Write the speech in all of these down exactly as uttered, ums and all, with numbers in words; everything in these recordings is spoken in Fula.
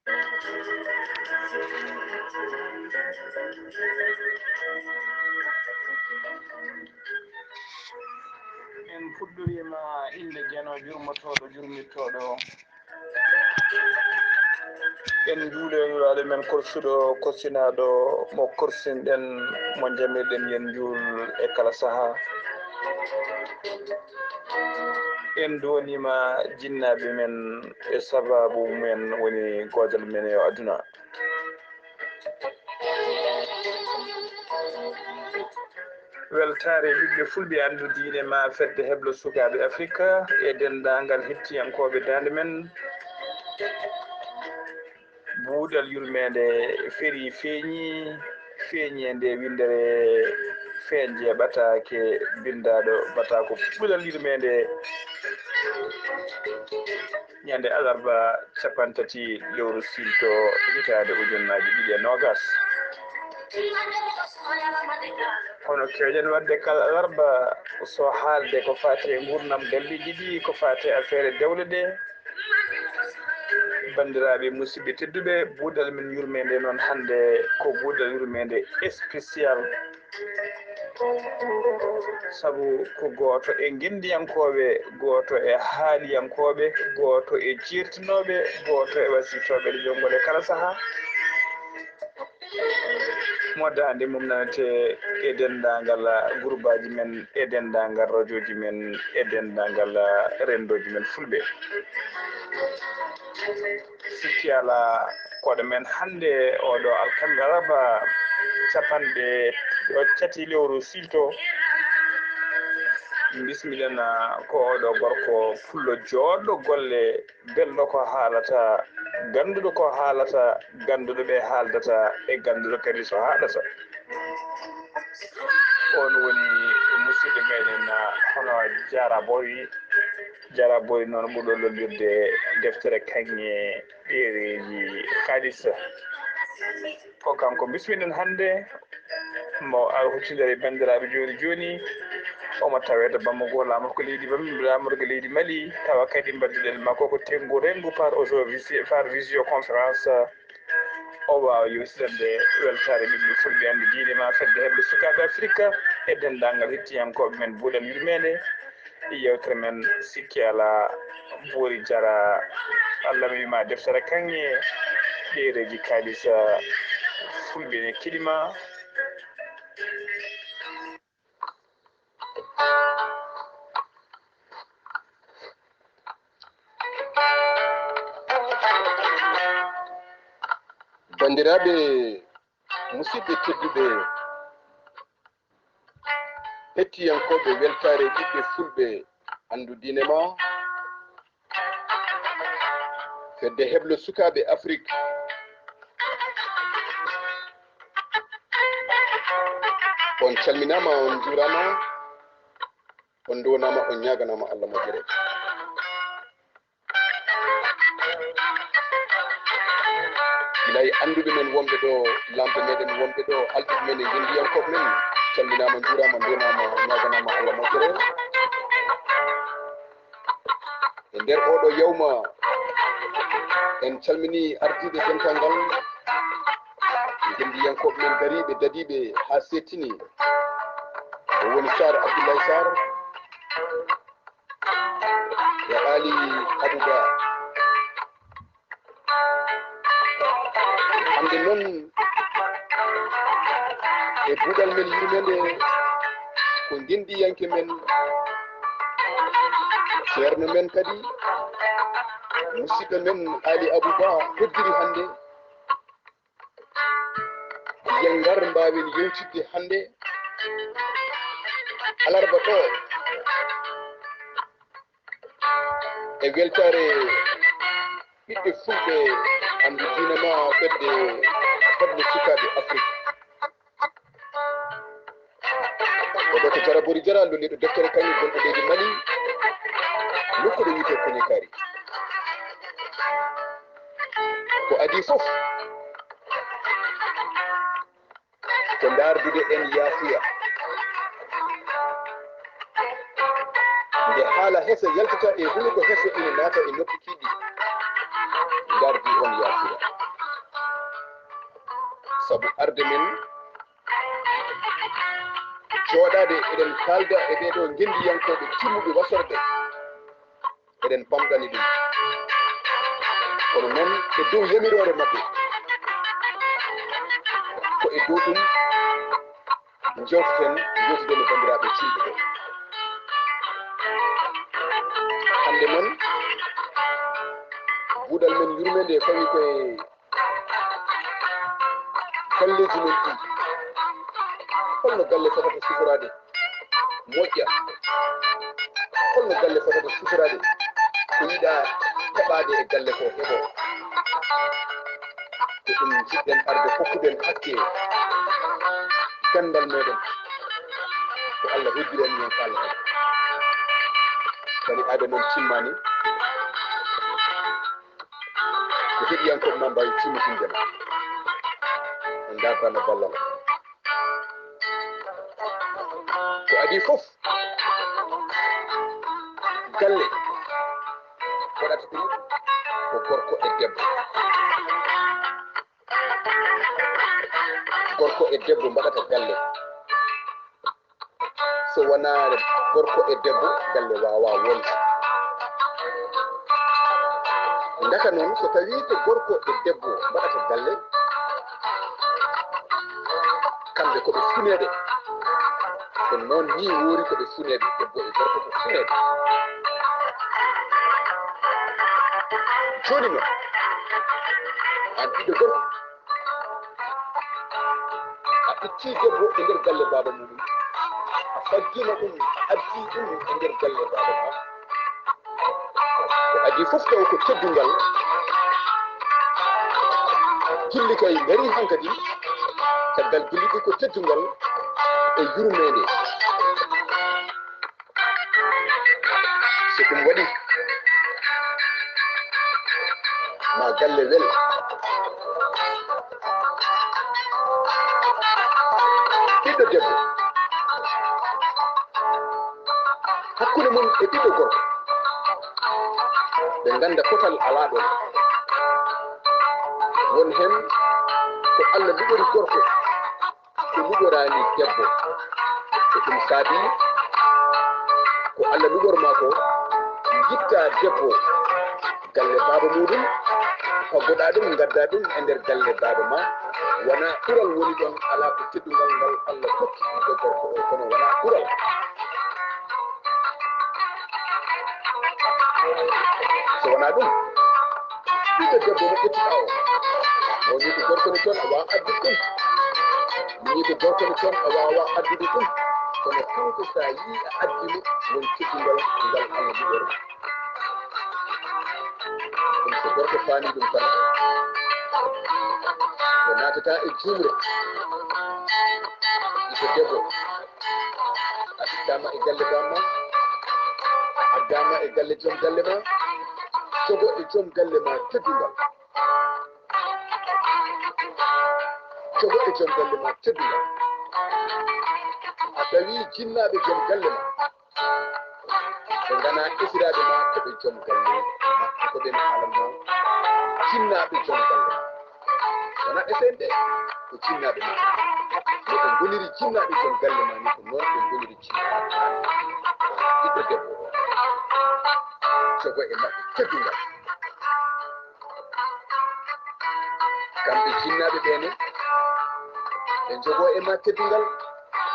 En puɗɗoriima innde Geno jurmotooɗo, jurmittooɗo. En njuuli e Nulaaɗo men korsuɗo, korsinaaɗo mo korsinɗen, mo njamirɗen, yen njuul e kala sahaa. En duwaniima jinnaaɓe men e sabaabu men woni goodal men e aduna. Weltaare ɓiɓɓe fulɓe anndu diine ma fedde heblo sukaaɓe Afrika e denndaangal hettiyankooɓe daande men. Buuɗal yurmeende ferii feeñi, feeñi e nde winndere feeñje ɓataake binndaaɗo bataako. Buuɗal yurmeende ñande alarba capanɗe tati lewru silto hitaande ujunnaaji ɗiɗi e noogas. Hono keewɗen waɗde kala alarba, so haalde ko faati e nguurndam galleeji ɗi, ko faati e afeere dewle ɗe, banndiraaɓe musidɓe tedduɓe, buuɗal men yurmeende noon hannde ko buuɗal yurmeende spécial. Sabu ko gooto e ngenndiyankooɓe, gooto e haaliyankooɓe, gooto e jeertinooɓe, gooto e wasiytooɓe ɗe jonngo ɗe kala sahaa. Mo daande mum nanetee e denndaangal gurbaaji men, e denndaangal rajooji men, e denndaangal renndooji men fulɓe. Sikki alaa, koɗo men hannde oɗo alkamisa alarba capanɗe tati lewru silto. Bismiɗen ko oɗo gorko pullo jooɗɗo golle, belɗo ko haalata, gannduɗo ko haalata, gannduɗo ɓe haaldata, e gannduɗo kadi so haalata. On woni musidɗo meɗen, hono Jara Boy. Jara Boy noon ɓurɗo lollirde deftere kaŋŋe ɗereeji haalisa. Ko kanko bismiɗen hannde, mo ar huccindere e banndiraaɓe jooni jooni. Omo tawee to Bamako, laamorgo leydi Bam-, laamorgo leydi Mali, tawa kadi mbadduɗen makko ko tenngu renngu par audio visi-, par visioconférence. O waawa yewtidande weltaare ɓiɓɓe fulɓe anndu diine ma fedde heɓɓe sukaaɓe Afrika e denndaangal hettiyankooɓe men buuɗal yurmeende. Yewtere men sikki alaa, Boori Jara, Allah mi wiima deftere kaŋŋe ɗereeji kaalisa, fulɓe ne keɗii ma. Banndiraaɓe musidɓe tedduɓe, hettiyankooɓe weltaare ɓiɓɓe fulɓe anndu diine ma, fedde heblo sukaaɓe Afrik, on calminaama, on njuuraama, on nduwanaama, on ñaaganaama Allah moƴƴere. Gila e annduɓe men wonɓe ɗo, laamɓe meɗen wonɓe ɗo, halduɓe men e ngenndiyankooɓe men, calminaama, njuuraama, nduwanaama, ñaaganaama Allah moƴƴere. E nder oɗo yawma, en calmini ardiiɓe dental ngal, ngenndiyankooɓe men dariiɓe, dadiiɓe haa seeɗtini. O woni Sarr Abdoulaye Sarr e Ali Abouba. Hannde noon, e buuɗal men yurmeende, ko ngenndiyanke men, ceerno men kadi, musidɗo men Ali Abouba hoddiri hannde. Yen ngar mbaawen yewtidde hannde alarba ɗo e weltaare ɓiɓɓe fulɓe anndu diine ma fedde fedde sukaaɓe Afrik. Oɗo ko Jara Boori Jara, lolliiɗo deftere kaŋŋe gonɗo leydi Mali, nokku ɗo wiyetee Koñikaari. Ko adii fof, ko ndaardude en yaafuya. Nde haala heso yaltata e hunuko heso ina naata e noppi kiiɗi. ardi on yaafira. Sabu arde men jooɗaade eɗen kaalda e ɓee ɗoo ngenndiyankooɓe timmuɓe wasorɓe, eɗen pamɗani ɗum. Kono noon e dow yamiroore maɓɓe, ko e dow ɗum njewteten, njewtiden e banndiraaɓe julɓe ɓe. Hannde noon, buuɗal men yurmeende fawi ko e galleeji men ɗi. Holno galle fotata siforaade moƴƴa? Holno galle fotata siforaade ko yiɗaa heɓaade e galle ko heɓoo? Ko ɗum njiɗɗen arde hokkude en hakke ganndal meɗen. Ko Allah hoddiri en, men kaala heen. Kadi aada noon timmaani. Ko heɗiyankooɓe ma mbaawi timmitinde ma. En ndaardaama ballal. Ko adii fof, galle waɗata ɗum ko gorko e debbo. Gorko e debbo mbaɗata galle. So wonaa gorko e debbo, galle waawaa wonde. Ndaka noon, so tawii ko gorko e debbo mbaɗata galle, kamɓe ko ɓe funeeɓe. Ko noon nii woori, ko ɓe funeeɓe, debbo e gorko ko funeeɓe. Jooni noon, aan ɓiɗɗo gorko, a itti debbo e nder galle baaba muɗum, a faggima ɗum, a addi ɗum e nder galle baaba ma. Ko adii fof taw ko teddungal. Gilli kay ngari hankadi, caggal gilli ɗi ko teddungal e yurmeende. So ɗum waɗi, ma galle wel. Ɓiɗɗo debbo, hakkunde mum e ɓiɗɗo gorko, ɓe ngannda potal alaa ɗoon. Won heen ko Allah luɓori gorko, ko luɓoraani debbo. Ko ɗum saabi ko Allah luɓor ma ko, njitta debbo galle baaba muɗum, paggoɗa ɗum, ngadda ɗum e nder galle baaba ma. Wona ɓural woni ɗon, ala ko teddungal ngal Allah hokki ɓiɗɗo gorko o, kono wona ɓural. So wona ɗum, ɓiɗɗo debbo mo ƴetti ɓaawo, o ni ko gorko ne toon, a waawa addude ɗum. Ni ko gorko ne toon, a waawa addude ɗum. Kono kanko, so a yii a addi mo, won teddungal ngal Allah luɓori ma. Ɗum so gorko faami ɗum tan, o naatata e juumre. Ɓiɗɗo debbo, a ittaama e galle baaba ma, a addaama e galle joom galle ma, jogo e joom galle ma teddungal. Jogo e joom galle ma teddungal. A tawi jinnaaɓe joom galle ma, ɓe ngana esiraaɓe ma, ko ɓe joom galle ma, ko ɓe no haalan ma, jinnaaɓe joom galle ma. Wona esen ɓe, ko jinnaaɓe ma. No ɓe ngoniri jinnaaɓe joom galle ma ni, ko noon ɓe ngoniri jinnaaɓe. Ɓiɗɗo debbo o, jogo e maɓɓe teddungal. Kamɓe jinnaaɓe ɓe ne, ɓe njogoo e ma teddungal,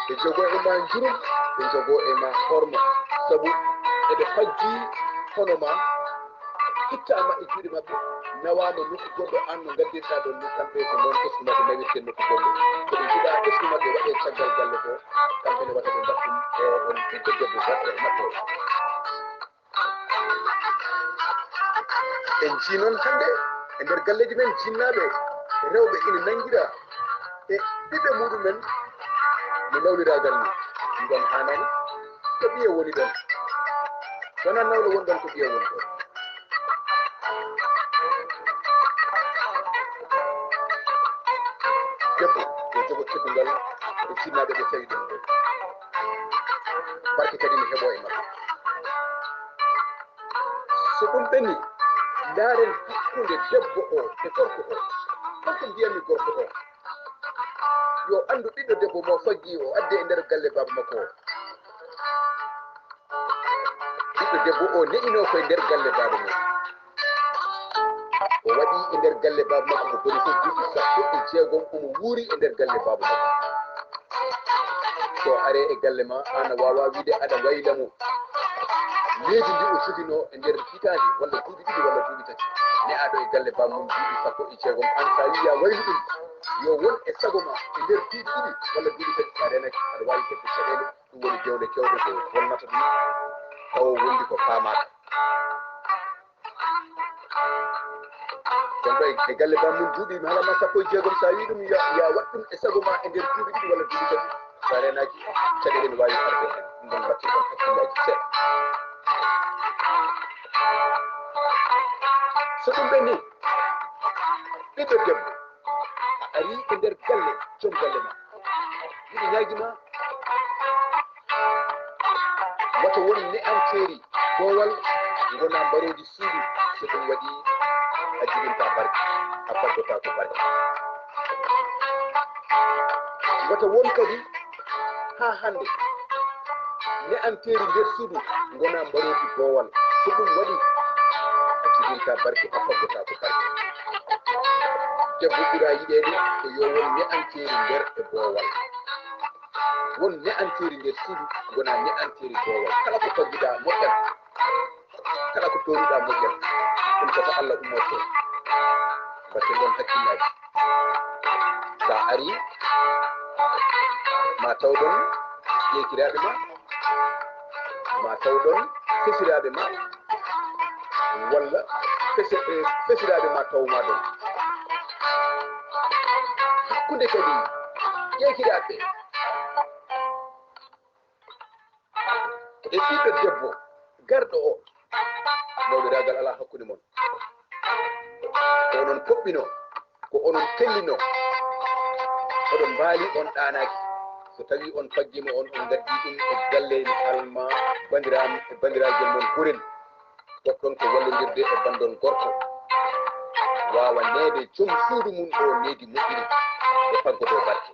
ɓe njogoo e ma njurum, ɓe njogoo e ma horma. Sabu eɓe fajji hono ma, ittaama e juuɗe maɓɓe, nawaama nokku goɗɗo, aan no ngaddirta ɗon ni, kamɓe ko noon ɓesngu maɓɓe nawirte nokku goɗɗo. Ko ɓe njiɗa ɓesngu maɓɓe waɗe caggal galle ko, kamɓe ne wata ɓe mbaɗ ɗum, o ɗon ɓiɗɗo debbo gorko e maɓɓe o. En njii noon hannde e nder galleeji men, jinnaaɓe rewɓe ina nanngira e ɓiɓɓe muɗumen no nawliraa galle. Ɗum ɗon haanaani. To ɓiye woni ɗon? Wonaa nawle woni ɗon, ko ɓiye woni ɗon. Debbo yo jogo teddungal e jinnaaɓe ɓe tawi ɗum ɗo. Barke kadi ne heɓoo e maɓɓe. So ɗum ɓenni, ndaaren hakkunde debbo o e gorko o. Kanko mbiyanmi gorko o, yo anndu ɓiɗɗo debbo mo faggi o adde e nder galle baaba makko o. Ɓiɗɗo debbo o ne'inoo koye nder galle baaba mum. O waɗi e nder galle baaba makko ko boni fof duuɓi sappo e jeegom, omo wuuri e nder galle baaba makko. So aree e galle ma, aan a waawaa wiide aɗa wayla mo. Leydi ndi o joginoo e nder hitaande walla duuɓi ɗiɗi walla duuɓi tati, ne'aaɗo e galle baaba mum duuɓi sappo e jeegom, aan so a wii ya waylu ɗum, yo won e sago ma e nder duuɓi ɗiɗi walla duuɓi tati, so a reenaaki aɗa waawi heɓde caɗeele. Ɗum woni dewle kewɗe ko bonnata ɗum, tawa wondi ko faamaaka. Kono ɗo e galle baaba mum duuɓi mi haala ma sappo e jeegom, so a wii ɗum ya, ya waɗ ɗum e sago ma e nder duuɓi ɗiɗi walla duuɓi tati, so a reenaaki, caɗeele ne waawi arde heen. Ɗum ɗon mbaɗten ɗon hakkillaaji seeɗa. So ɗum ɓennii, ɓiɗɗo debbo, a arii e nder galle joom galle ma, miɗo ñaagii ma, wata won ne'anteeri boowal, ngonaa mbaroodi suudu, so ɗum waɗii a jibintaa barke, a faggotaako barke. Wata won kadi haa hannde ne'anteeri nder suudu, ngonaa mbaroodi boowal, so ɗum waɗii a jibintaa barke, a faggotaako barke. Debbo ɓuraa yiɗeede ko yo won ne'anteeri nder e boowal. Won ne'anteeri nder suudu, ngonaa ne'anteeri boowal. Kala ko faggiɗaa moƴƴan, kala ko tooñuɗaa moƴƴan. Ɗum ko to Allah ummoto. Mbaɗten ɗon hakkillaaji. So a arii, ma taw ɗon ƴeekiraaɓe ma, ma taw ɗon fesiraaɓe ma, walla fese-, eh, fesiraaɓe ma taw ma ɗon. Hakkunde kadi ƴeekiraaɓe e ɓiɗɗo debbo garɗo o, nawliraagal alaa hakkunde mon. Ko onon koɓɓinoo, ko onon tellinoo, oɗon mbaali, on ɗaanaaki. So tawii on faggii mo on, on ngaddii ɗum e galle, mi halma bandiraam-, e bandiraagal mon gorel. Goɗɗon ko wallondirde e banndon gorko, waawa neede joom suudu mum o needi moƴƴiri, ɓe paggodoo barke.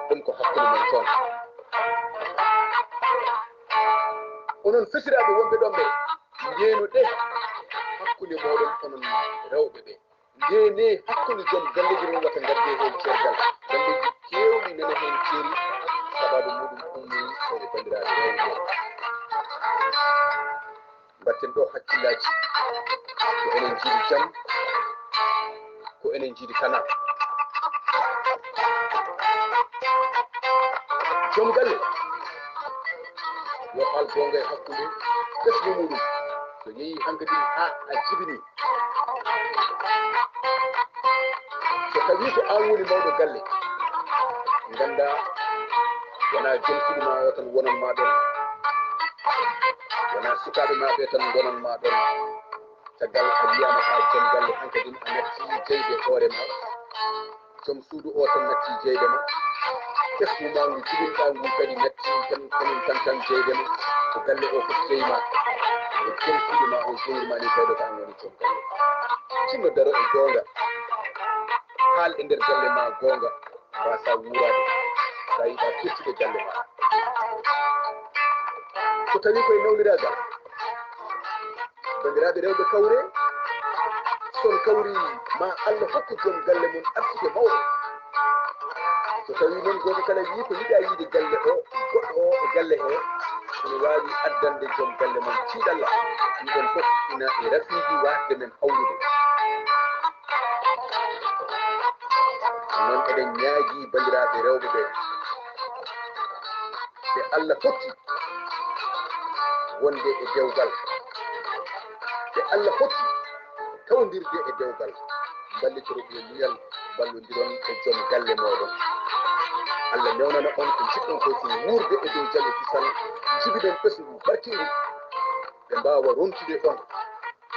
Ɗum ko hakkunde mon toon. Onon fesiraaɓe wonɓe ɗon ɓe, ndeenu ɗe hakkunde mooɗon onon rewɓe ɓe. Ndeene hakkunde joom galleeji mon wata ngadde heen ceergal. Galleeji keewɗi nana heen ceeri, sabaabu muuɗum ummii ko e banndiraaɓe rewɓe. Mbaɗten ɗo hakkillaaji. Ko enen njiɗi jam, ko enen njiɗi kanaa. Joom galle yo haal goonga e hakkunde ɓesngu muuɗum. So yehi hankadi haa a jibini, so tawii ko aan woni mawɗo galle, nganndaa wonaa joom suudu ma o tan wonan ma ɗon, wonaa sukaaɓe ma ɓe tan ngonan ma ɗon. Caggal a wiyaama ko a joom galle, hankadi a natti jeyde hoore ma. Joom suudu o tan natti jeyde ma. Ɓesngu ma ngu jibinɗaa ngu kadi natti tan, kañum tan tan jeyde ma. Ko galle o fof jeyi ma. Ko joom suudu ma o jeyi ma ni, tawde ko aan woni joom galle. Tinno daro e goonga. Haal e nder galle ma goonga. Mbaasaa wuuraade. So a yiɗaa firtude galle ma. So tawii koye nawliraagal, banndiraaɓe rewɓe, kawree. So on kawrii, ma Allah hokku joom galle mon arsike mawɗo. So tawii noon gooto kala yii ko yiɗaa yiide galle o, goɗɗo o e galle he, ene waawi addande joom galle mon tiiɗalla. Ɗum ɗon fof ina e rafiiji waasde men hawrude. Noon eɗen ñaagii banndiraaɓe rewɓe ɓe, ɓe Allah hokki wonde e dewgal, ɓe Allah hokki tawndirde e dewgal, mballitoro ɓe muñal, mballondiron e joom galle mooɗon. Allah newnana on ko njiɗɗon ko, si wuurde e dow jam e kisal, njibiɗon ɓesngu barkingu, ɓe mbaawa rontude on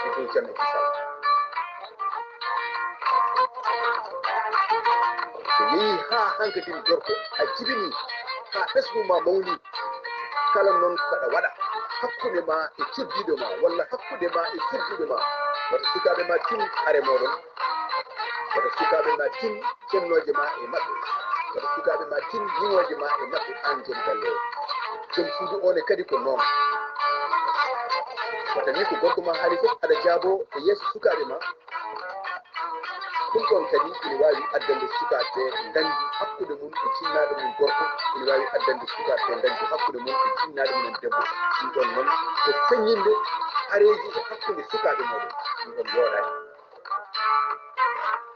e dow jam e kisal. So yehi haa hankadin gorko a jibini haa ɓesngu ma mawni, kala noon ko aɗa waɗa, hakkunde ma e cuddiiɗo ma, walla hakkunde ma e cuddiiɗo ma. Wata sukaaɓe ma tin hare mooɗon, wata sukaaɓe ma tin cennooje ma e maɓɓe, wata sukaaɓe ma tin yimooje ma e maɓɓe, aan jom galle o. Jom suudu o ne kadi ko noon. Wata wi ko gorko ma haali fof aɗa jaaboo e yeeso sukaaɓe ma. Ɗum ɗoon kadi ina waawi addande sukaaɓe ɓe nganndi hakkunde mum e jinnaaɗo mum gorko, ina waawi addande sukaaɓe ɓe nganndi hakkunde mum e jinnaaɗo mum debbo. Ɗum ɗoon noon ko feññinde hareeji e hakkunde sukaaɓe mooɗon. Ɗum ɗoon yooɗaani.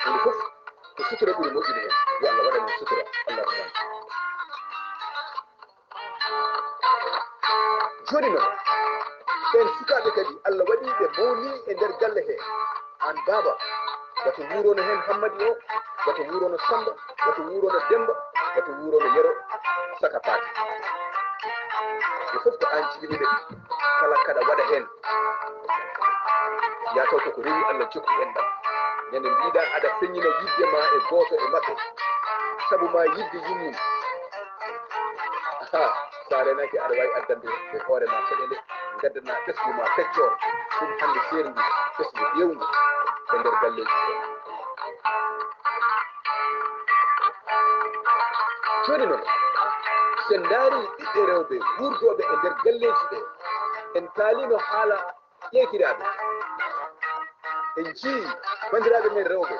Huunde fof ko sutura ɓuri moƴƴude heen. Yo Allah waɗan en sutura. Allahumma amin. Jooni noon, ɓeen sukaaɓe kadi, Allah waɗi ɓe mawni e nder galle hee. Aan baaba, wata wuurono heen Hammadi o, wata wuurono Sammba, wata wuurono Demmba, wata wuurono Yero, saka paati. Ɓe fof ko aan jibini ɓe, kala kaɗa waɗa heen. Yaa taw koko rewi Allah jokki enɗam. Ñande mbiɗa aɗa feññina yiɗde ma e gooto e maɓɓe, sabu ma yiɗde yummum. Aha, so a reenaaki aɗa waawi addande e hoore ma feɗele, ngaddana ɓesngu ma peccoor. Ɗum hannde seerndu ɓesngu ƴeewngu e nder galleeji ɗi. Jooni noon, so en ndaari ɓiɓɓe rewɓe wuurdooɓe e nder galleeji ɓe, en kaalino haala ƴeekiraaɓe. En njii banndiraaɓe men rewɓe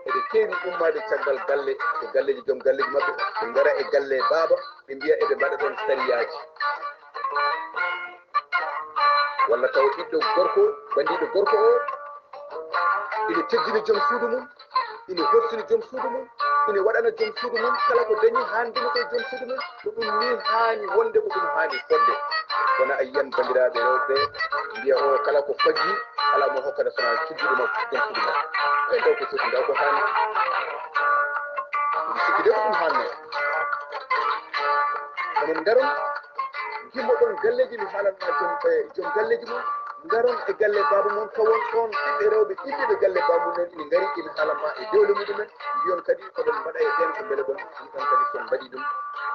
eɓe keewi ummaade caggal galle e galleeji joom galleeji maɓɓe, ɓe ngara e galle baaba, ɓe mbiya eɓe mbaɗa ɗoon sariyaaji. Walla taw ɓiɗɗo gorko, banndiiɗo gorko o, ina teddina joom suudu mum, ina horsini joom suudu mum, ina waɗana joom suudu mum kala ko dañi haandini ko e joom suudu mum, ko ɗum ni haani wonde, ko ɗum haani fodde. Kono a yiyan banndiraaɓe rewɓe mbiya o kala ko faggi, alaa mo hokkata so wonaa cuddiiɗo makko, joom suudu makko. Ɓe ndaw ko foti, ndaw ko haani. Mbiɗo sikki de ko ɗum haannoo. Onon ngaron, ngimmoɗon galleeji, mi haalanma joom, e joom galleeji mon, ngaron e galle baaba mon, tawon ɗoon ɓiɓɓe rewɓe inniiɓe galle baaba mum en ina ngari, ina haalanma e dewle muɗumen, mbiyon kadi ko ɗon mbaɗa e ɓeen, ko mbele ɗon, ɗum ɗon kadi so on mbaɗii ɗum,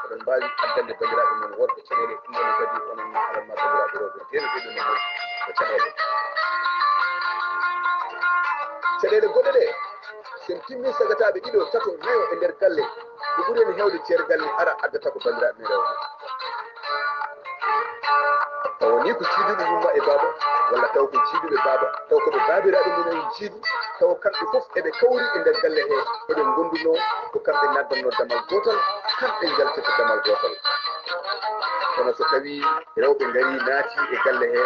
ko ɗon mbaawi addande banndiraaɓe mon worɓe caɗeele, ɗum ɗon kadi onon mi haalanma banndiraaɓe rewɓe, dewle ɗe ɗon ko caɗeele. Caɗeele goɗɗe ɗe, so en timmii sagataaɓe ɗiɗo, tato, nayo e nder galle, ko ɓuri en heewde ceergal ne ara addata ko banndiraaɓe men rewɓe. Tawa ni ko jiiduɓe yumma e baaba, walla taw ko jiiduɓe baaba, taw ko ɓe baabiraaɓe mum en jiidu, tawa kamɓe fof eɓe kawri e nder galle he, eɓe ngondunoo ko kamɓe naatdanno damal gootal, kamɓe njaltata damal gootal. Kono so tawii rewɓe ngarii naati e galle he,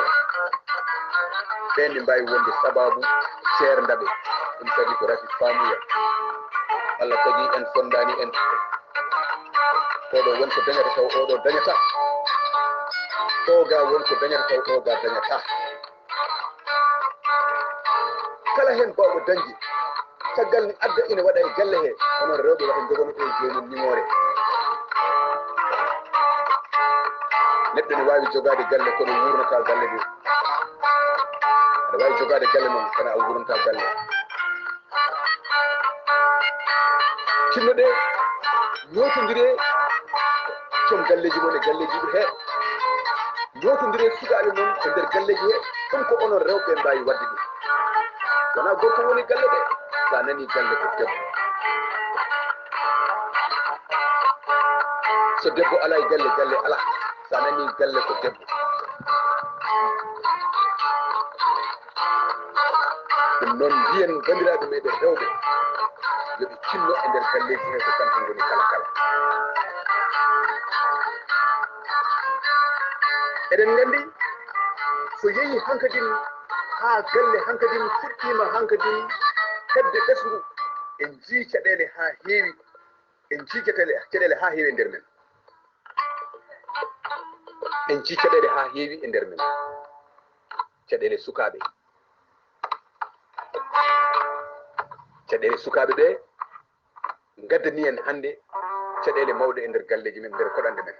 ɓeen ne mbaawi wonde sabaabu ceerndaɓe. Ɗum kadi ko rafi faamuya. Allah tagi en, fonndaani en. Oɗo won ko dañata taw oɗo dañata. Oga won ko dañata taw oga dañata. Kala heen baawɗo dañde, caggal ni adda ina waɗa e galle he, onon rewɓe wata njogono e joomum ñimoore. Neɗɗo ne waawi jogaade galle kono wuurnata galle de. Aɗa waawi jogaade galle noon kono a wuurnata galle. Tinno ɗe, ñootondire joom galleeji mon e galleeji ɗi he. Ñootondire sukaaɓe mon e nder galleeji he. Ɗum ko onon rewɓe mbaawi waɗde ɗum. Wonaa gorko woni galle de. So a nanii galle ko debbo. So debbo alaa e galle, galle alaa. So a nanii galle ko debbo. Ɗum noon mbiyen banndiraaɓe meɗen rewɓe, yo ɓe tinno e nder galleeji he ko kamɓe ngoni kala kala. Eɗen nganndi so yehi hankadin haa galle hankadin fuɗɗiima hankadin heɓde ɓesngu, en njii caɗeele haa heewi, en njii caɗeele, caɗeele haa heewi e nder men. En njii caɗeele haa heewi e nder men. Caɗeele sukaaɓe. Caɗeele sukaaɓe ɓe ngaddani en hannde caɗeele mawɗe e nder galleeji men, nder koɗanɗe men.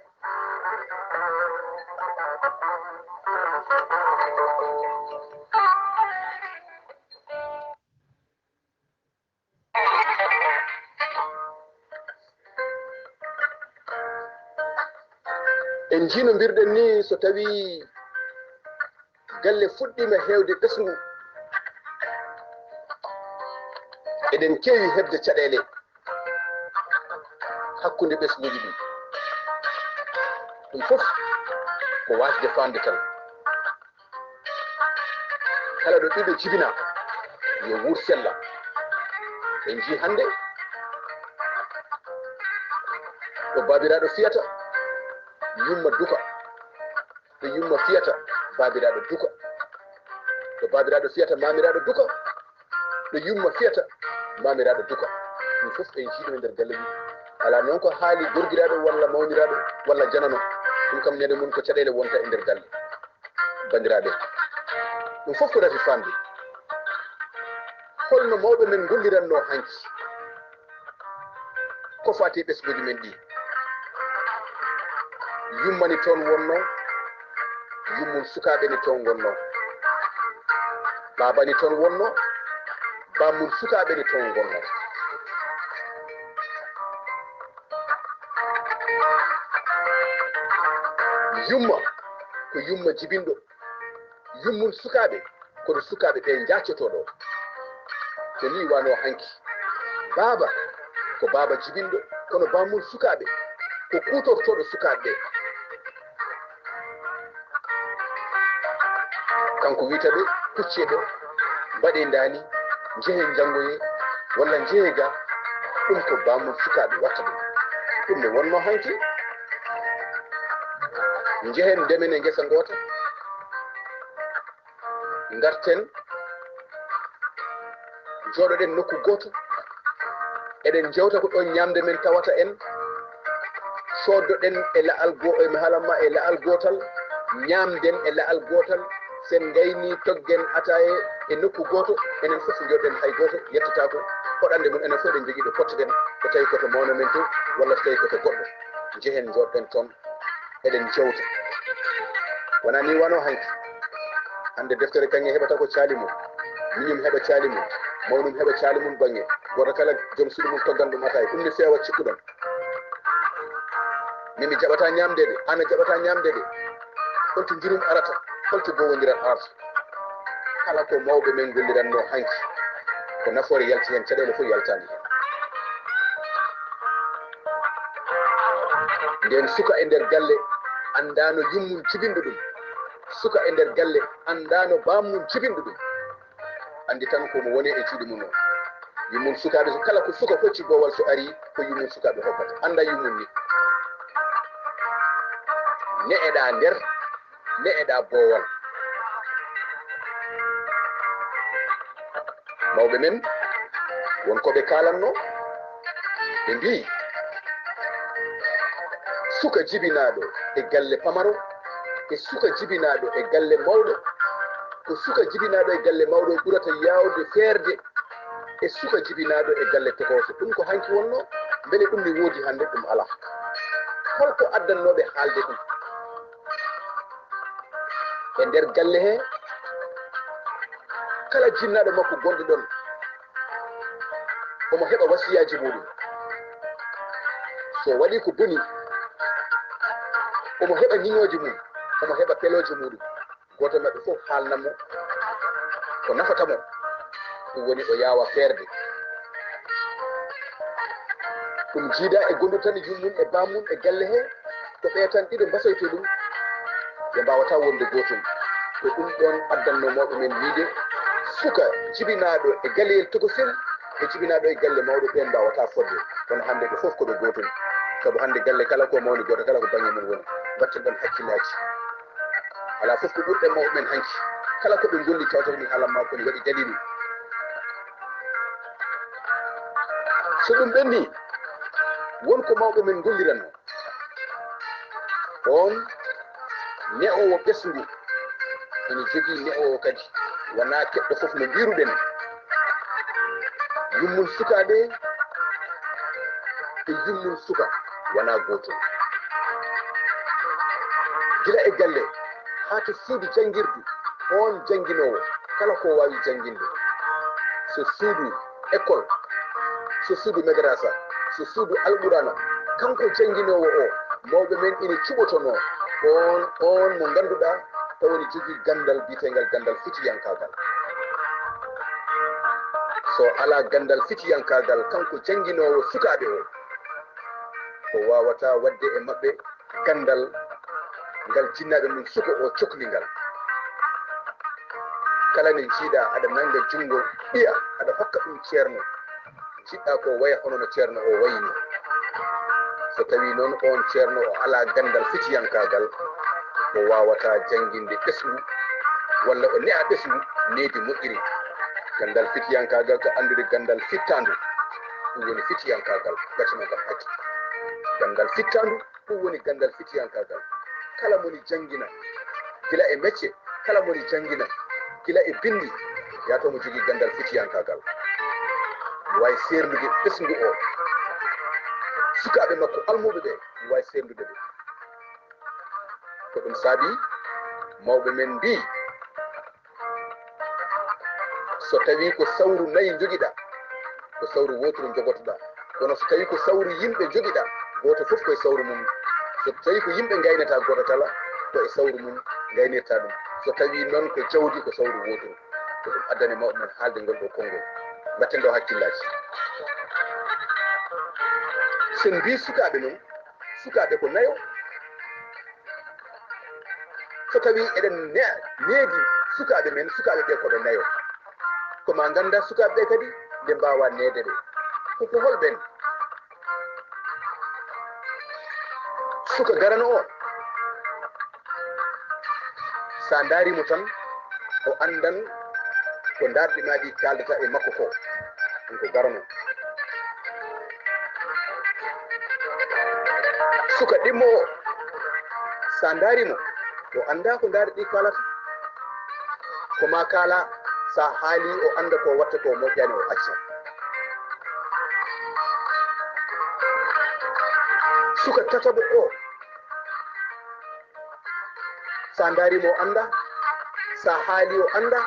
En njii no mbirɗen ni, so tawii Galle fuɗɗiima heewde ɓesngu. Eɗen keewi heɓde caɗeele hakkunde ɓesnguuji ɗi. Ɗum fof ko waasde faamde tan. Kala ɗo ɗiɗo jibinaa, yo wuur sella. En njii hannde ɗo baabiraaɗo fiyata, yumma duka. Ɗo yumma fiyata, baabiraaɗo duka. Ɗo baabiraaɗo fiyata, maamiraaɗo duka. Ɗo yumma fiyata, maamiraaɗo duka. Ɗum fof en njii ɗum e nder galle mum. Alaa noon ko haali gorgiraaɗo walla mawniraaɗo walla janano. Ɗum kam neene mum ko caɗeele wonta e nder galle. Banndiraaɓe, ɗum fof ko rafi faamde. Holno mawɓe men ngollirannoo hanki? Ko faati e ɓesnguuji men ɗi. Yumma ne toon wonnoo, yummum sukaaɓe ne toon ngonnoo. Baaba ne toon wonnoo, bammum sukaaɓe ne toon ngonnoo. Yumma ko yumma jibinɗo. Yummum sukaaɓe, kono sukaaɓe ɓe njaccotoo ɗo. Ko nii wanoo hanki. Baaba ko baaba jibinɗo, kono bammum sukaaɓe ko kuutortooɗo sukaaɓe ɓe. Kanko wiyta ɓe, "Kuccee ɗo, mbaɗee ndaani, njehee njanngoyee, walla njehee ga." Ɗum ko bammum sukaaɓe watta ɗum. Ɗum ne wonnoo hanki. Njehen ndemen e ngesa ngoota. Ngarten, njooɗoɗen nokku gooto. Eɗen njewta ko ɗoon ñaamde men tawata en. Cooddoɗen e la'al go-, e mi haalan ma e la'al gootal. Ñaamden e la'al gootal. Sen ngayni toggen ataaye e nokku gooto. Enen fof njooɗoɗen, hay gooto yettataako hoɗande mum. Enen fof eɗen njogii ɗo pottoɗen, so tawii ko to mawna men to, walla so tawii ko to goɗɗo. Njehen njooɗoɗen toon. Eɗen jewta. Wonaa nii wano hanki. Hannde deftere kaŋŋe heɓata ko caali mum, miñum heɓa caali mum, mawnum heɓa caali mum baŋŋe. Gooto kala joom suudu mum toggan ɗum ataaye. Ɗum ne feewa cikkuɗon. Min mi jaɓataa ñaamde de, aan a jaɓataa ñaamde de. Holto njurum arata, holto gowondiral arata. Kala ko mawɓe men ngollirannoo hanki, ko nafoore yalti heen, caɗeele fof yaltaani heen. Ndeen suka e nder galle anndaano yummum jibinɗo ɗum. Suka e nder galle anndaano bammum jibinɗo ɗum. Anndi tan ko mo woni e juuɗe mum o. Yummum sukaaɓe, so kala ko suka hocci boowal so arii, ko yummum sukaaɓe hokkata. Annda yummum ni. Ne'eɗaa nder, ne'eɗaa boowal. Mawɓe men, won ko ɓe kaalanno, ɓe mbii, suka jibinaaɗo e galle pamaro e suka jibinaaɗo e galle mawɗo, ko suka jibinaaɗo e galle mawɗo ɓurata yaawde feerde e suka jibinaaɗo e galle tokooso. Ɗum ko hanki wonno, mbele ɗum ne woodi hannde? Ɗum alaa. Holko addannooɓe haalde ɗum? E nder galle he, kala jinnaaɗo makko gonɗo ɗon, omo heɓa wasiyaaji muɗum. So waɗi ko boni, omo heɓa ñiñooji mum, omo heɓa pelooji muɗum. Gooto maɓɓe fof haalnan mo ko nafata mo, ɗum woni o yaawa feerde. Ɗum jiida e gondude tan yummum e bammum e galle he, ko ɓe tan ɗiɗo mbasoyto ɗum, ɓe mbaawata wonde gootum. Ko ɗum ɗon addanno mawɓe men wiide, suka jibinaaɗo e galeyel tokosel e jibinaaɗo e galle mawɗo, ɓeen mbaawata fodde. Kono hannde ɓe fof ko ɓe gootum. Sabu hannde galle kala ko mawni gooto kala ko baŋnge mum woni. Mbatten ɗon hakkillaaji. Alaa fof ko ɓurɗen mawɓe men hanki. Kala ko ɓe ngolli tawata ko mi haalan ma ko ne waɗi daliilu. So ɗum ɓenni, won ko mawɓe men ngolliranno. On ne'oowo ɓesngu ene jogii ne'oowo kadi, wonaa keɗɗo fof no mbiiruɗen. Yummum sukaaɓe e yummum suka wonaa gootum. Gila e galle haa to suudu janngirdu, oon jannginoowo, kala ko waawi jannginde, so suudu école, so suudu madrasa, so suudu alqurana, kanko jannginoowo o, mawɓe men ina cuɓotonoo oon, oon mo ngannduɗaa woni jogii ganndal biyeteengal ganndal fitiyankaagal. So alaa ganndal fitiyankaagal, kanko jannginoowo sukaaɓe o, o waawataa waɗde e maɓɓe ganndal ngal jinnaaɓe mum suka o cokli ngal. Kala nde njiiɗaa aɗa nannga junngo ɓiya, aɗa hokka ɗum ceerno, njiɗɗaa ko waya hono no ceerno o wayi ni. So tawii noon oon ceerno o alaa ganndal fitiyankaagal, o waawataa jannginde ɓesngu walla o ne'a ɓesngu needi moƴƴiri. Ganndal fitiyankaagal ko anndude ganndal fittaandu, ɗum woni fitiyankaagal, ɓatima kam hakke. Ganndal fittaandu, ɗum woni ganndal fitiyankaagal. Kala mo ni janngina, gila e mecce, kala mo ni janngina, gila e binndi, yaa to mo jogii ganndal fitiyankaagal. Waawi seerndude ɓesngu o. Sukaaɓe makko almuuɓe ɓe, waawi seerndude ɓe. Ko ɗum saabi mawɓe men mbii, so tawii ko sawru nayi njogiɗaa, ko sawru wooturu njogotoɗaa. Kono so tawii ko sawru yimɓe njogiɗaa, gooto fof ko e sawru mum. So tawii ko yimɓe ngaynataa gooto kala, ko e sawru mum ngaynirtaa ɗum. So tawii noon ko jawdi, ko sawru wooturu. Ko ɗum addani mawɓe men haalde ngol ɗoo konngol. Mbatten ɗoo hakkillaaji. So en mbii sukaaɓe noon, sukaaɓe ko nayo. So tawii eɗen ne-, needi sukaaɓe men, sukaaɓe ɓe ko ɓe nayo. Ko maa nganndaa sukaaɓe ɓe kadi nde mbaawaa neede ɓe. Ko, ko hol ɓeen? Suka garano o, so a ndaari mo tan, o anndan ko ndaarɗe maa ɗi kaaldata e makko ko. Ɗum ko garano. Suka ɗimmo o, so a ndaari mo, o anndaa ko ndaarɗe ɗi kaalata. Ko maa kaala, so a haalii, o annda ko watta ko moƴƴaani, o acca. Suka tataɓo o, so a ndaari mo, o annda, so a haalii, o annda,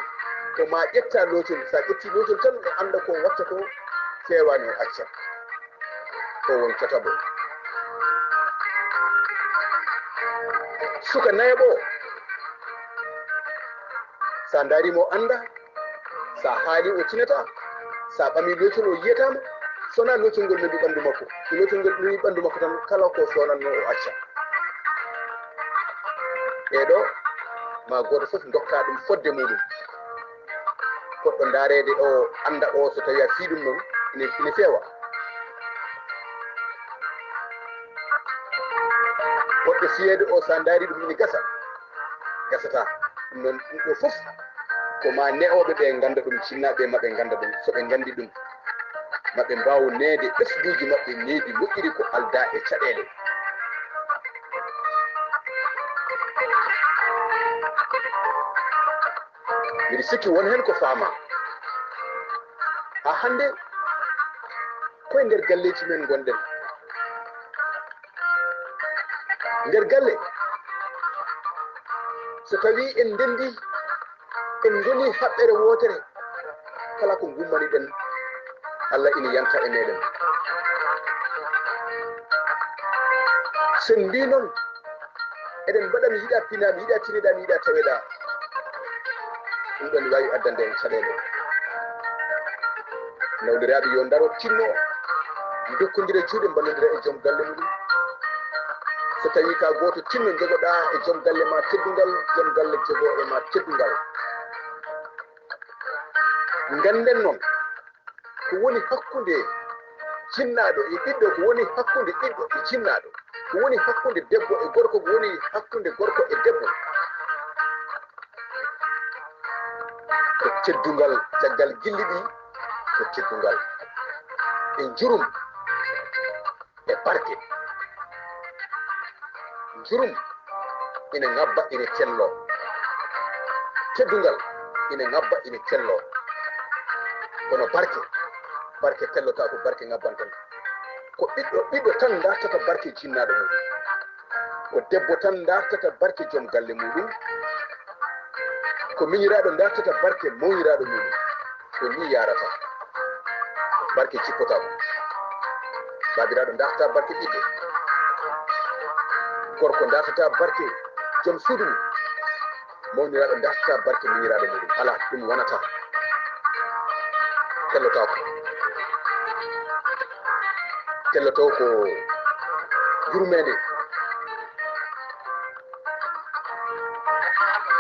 ko maa ƴetta loocol, so a ƴettii loocol tan, o annda ko watta ko feewaani, o acca. O woni tataɓo. Suka nayaɓo o, so a ndaari mo, o annda, so a haalii, o tinataa, so a ɓamii loocol, o yiyataa ma, so wonaa loocol ngol meɓi ɓanndu makko. So loocol ngol meɓi ɓanndu makko tan, kala ko feewnatnoo, o acca. Ɓee ɗoo, maa gooto fof ndokkaa ɗum fodde muuɗum. Poɗɗo ndaareede o, annda o, so tawii a fii ɗum noon, ine, ine feewa. Poɗɗo fiyeede o, so a ndaari ɗum, ine gasa, gasataa. Ɗum noon, ɗum ɗoo fof, ko maa ne'ooɓe ɓe ngannda ɗum, jinnaaɓe maɓɓe ngannda ɗum. So ɓe nganndi ɗum, maɓe mbaaw neede ɓesnguuji maɓɓe needi moƴƴiri ko aldaa e caɗeele. Miɗo sikki won heen ko faamaa. Haa hannde, ko e nder galleeji men ngonɗen. Nder galle, so tawii en ndenndii, en ngonii haɓɓere wootere, kala ko ngummaniɗen, Allah ina yanta e meɗen. So en mbii noon, eɗen mbaɗa mi yiɗa pinaa, mi yiɗa tiniɗaa, mi yiɗa taweɗaa, ɗum ɗoon ne waawi addande en caɗeele. Nawdiraaɓe yo ndaro tinno, ndokkondira juuɗe, mballondira e joom galle muɗum. So tawii ka gooto tinno, njogoɗaa e joom galle ma teddungal, joom galle jogoo e ma teddungal. Ngannden noon, ko woni hakkunde jinnaaɗo e ɓiɗɗo, ko woni hakkunde ɓiɗɗo e jinnaaɗo, ko woni hakkunde debbo e gorko, ko woni hakkunde gorko e debbo. Ko teddungal, caggal gilli ɗi, ko teddungal. E njurum, e barke. Njurum ina ŋabba, ina celloo. Teddungal ina ŋabba, ina celloo. Kono barke, barke tellotaako, barke ŋabbantan. Ko ɓiɗɗo, ɓiɗɗo tan dartata barke jinnaaɗo mum. Ko debbo tan dartata barke joom galle muɗum. Ko miñiraaɗo dartata barke mawniraaɗo muɗum. Ko ni yarata. Barke jippotaako. Baabiraaɗo dartata barke ɓiɗɗo. Gorko dartata barke joom suudu mum. Mawniraaɗo darta barke miñiraaɗo muɗum. Alaa, ɗum wonata. Tellotaako. Tellotoo ko yurmeende.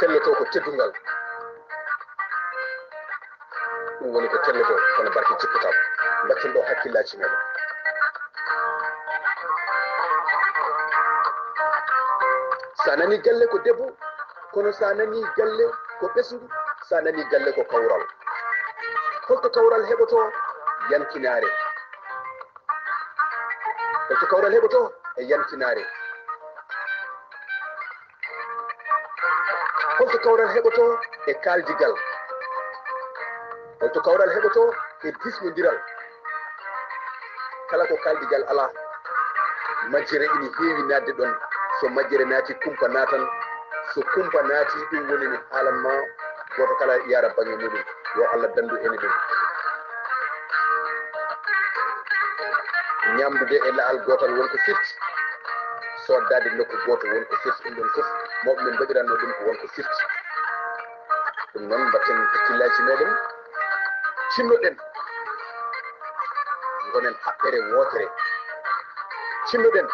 Tellotoo ko teddungal. Ɗum woni ko tellotoo, kono barke jippotaako. Mbatten ɗo hakkillaaji meɗen. Sa nani galle ko debbo, kono sa nani galle ko ɓesngu, sa nani galle ko kawral. Holto kawral heɓoto? Yankinaare. Holto kawral heɓoto? E yankinaare. Holto kawral heɓoto? E kaaldigal. Holto kawral heɓoto? E disnondiral. Kala ko kaaldigal alaa, majjere ina heewi naatde ɗon. So majjere naati, kumpa naatan. So kumpa naati, ɗum woni mi haalan ma, gooto kala yaara baŋnge muɗum. Yo Allah danndu en e ɗum. Ñaamdude e la'al gootal won ko firti, soddaade nokku gooto won ko firti. Ɗum ɗon fof, mawɓe men mbaɗiranno ɗum ko won ko firti. Ɗum noon, mbatten hakkillaaji meɗen, cinnoɗen, ngonen haɓɓere wootere, cinnoɗen.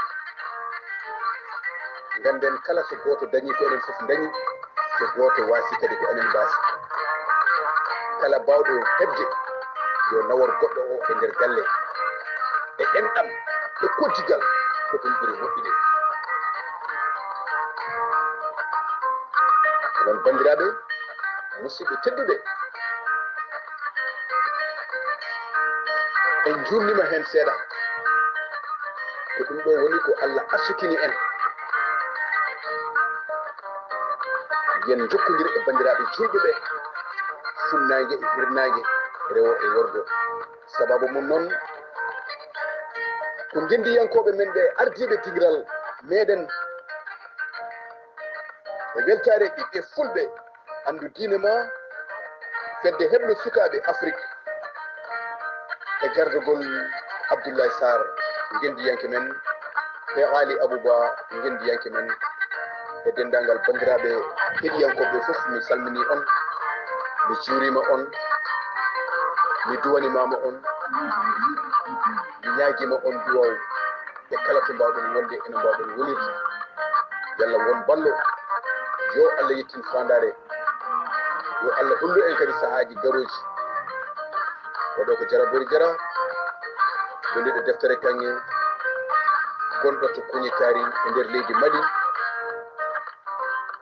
Ngannden kala so gooto dañii ko enen fof ndañi, so gooto waasi kadi ko enen mbaasi. Kala baawɗo heɓde, yo nawor goɗɗo o e nder galle. E enɗam, e koddigal, ko ɗum ɓuri moƴƴude. Onon banndiraaɓe, musidɓe tedduɓe, en njuulniima heen seeɗa. Ko ɗum ɗo woni ko Allah arsukini en. Yen njokkondir e banndiraaɓe juulɓe ɓe, funnaange e hirnaange, rewo e worgo. Sababu mum noon, ko ngenndiyankooɓe men ɓe ardiiɓe dingiral meɗen e weltaare ɓiɓɓe fulɓe. Anndu diine ma, fedde heblo sukaaɓe Afrik e gardagol Abdoulaye Sarr, ngenndiyanke men, e Ali Abouba, ngenndiyanke men, e denndaangal banndiraaɓe heɗiyankooɓe fof, mi salminii on, mi juuriima on, mi duwanimaama on, mi ñaagiima on duwaaw. E kala to mbaawɗen wonde, ene mbaawɗen wonirde. Yalla won ballo. Yo Allah yettin faandaare. Yo Allah hollu en kadi sahaaji garooji. Oɗo ko Jara Bori Jara, winndooɗo deftere kaŋŋe, gonɗo to Kuñi Kaari e nder leydi Mali.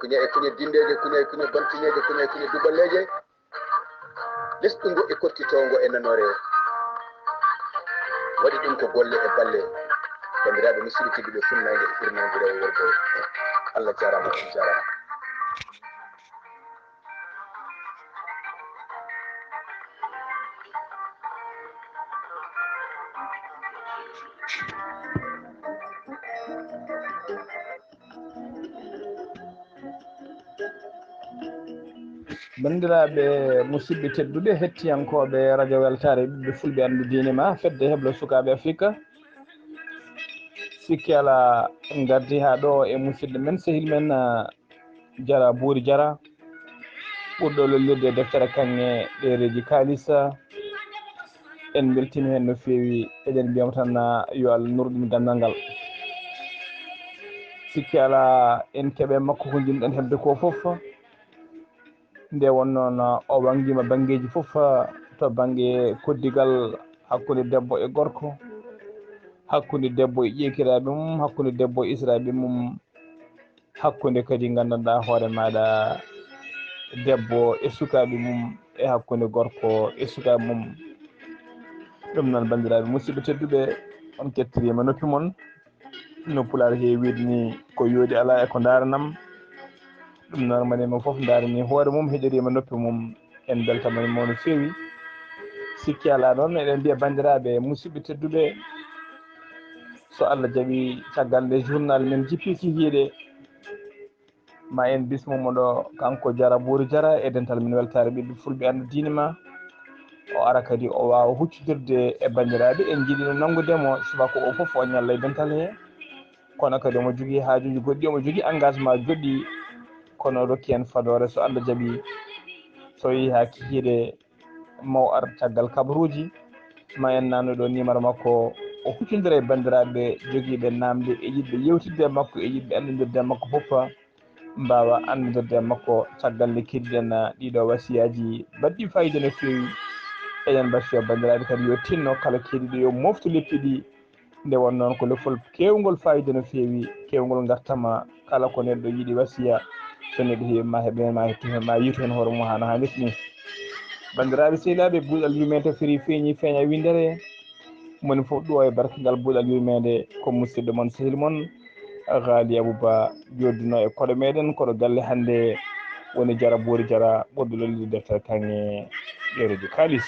Kuña e kuña dindeeje, kuña e kuña bantiñeeje, kuña e kuña duballeeje. Lesɗungo e kokkitoongo e nanoore, waɗi ɗum ko golle e balle. Banndiraaɓe musidɓe tedduɓe, funnaange e hirnaange, rewo e worgo, Allah jaaraama, on jaaraama. Banndiraaɓe musidɓe tedduɓe, hettiyankooɓe radio Weltaare Ɓiɓɓe Fulɓe Anndu Diine Ma, Fedde Heblo Sukaaɓe Afrika, sikki alaa, en ngardi haa ɗo e musidɗo men, sehil men, ah, Jara Buuri Jara, ɓurɗo lollirde e deftere kaŋŋe ɗereeji kaalisa. En mbeltiima heen no feewi. Eɗen mbiyamo tan, ah, yo Allah nuru ɗum ganndal ngal. Sikki alaa, en keɓe makko ko njiɗ-ɗen heɓde ko fof. Nde wonnoo, ah, o wanngiima banngeeji fof, ah, to bannge koddigal hakkunde debbo e gorko, hakkunde debbo e ƴeekiraaɓe mum, hakkunde debbo e israaɓe mum, hakkunde kadi nganndanɗaa hoore maaɗa debbo e sukaaɓe mum, e hakkunde gorko e sukaaɓe mum. Ɗum noon, banndiraaɓe musidɓe tedduɓe, on kettiriima noppi mon. No Pulaar heewi wiide ni, ko yooɗi alaa e ko ndaaranam. Ɗum noon, mani mo fof ndaarani hoore mum, heɗoriima noppi mum. En mbeltamaani mo no feewi. Sikki alaa noon, eɗen mbiya banndiraaɓe musidɓe tedduɓe, so Allah jaɓii, caggal nde journal men jippii kikiiɗe, ma en bismo mo ɗo, kanko Jara Buuri Jara, e dental men Weltaare Ɓiɓɓe Fulɓe Anndu Diine Ma. O ara kadi o waawa huccidirde e banndiraaɓe, en njiɗino nanngude mo subaka o fof, o ñalla e dental he. Kono kadi omo jogii haajuuji goɗɗi, omo jogii engagement joɗɗi. kono rokki en fadoore so Allah jaɓi. So yehi haa kikiiɗe maw ar caggal kabaruuji, ma en naamndo ɗo nimaro makko. O huccondira e banndiraaɓe jogiiɓe naamnde e yiɗɓe yewtidde e makko e yiɗɓe anndidirde e makko fof, mbaawa anndidirde e makko caggal nde keɗiɗen ɗiɗo wasiyaaji baɗɗi faayiida no feewi. Eɗen mbasiya banndiraaɓe kadi yo tinno kala keɗiiɗo yo moftu leppi ɗi. Nde won noon ko leppol keewngol faayiida no feewi, keewngol ngartama. Kala ko neɗɗo yiɗi wasiya, so neɗɗo heɓi ma heɓe ma hettu heen ma yiitu heen hoore mum haa no haanirta ni. Banndiraaɓe sehilaaɓe, buuɗal yurmeende firi feeñi feeña winndere. Moni fof ɗuwa e barkingal buuɗal yurmeende ko musidɗo mon sehil mon Ghali Abouba jooɗdino e koɗo meɗen koɗo galle hannde woni Jara Boori Jara ɓurɗo lollude deftere kaŋŋe ƴeerude kaalis.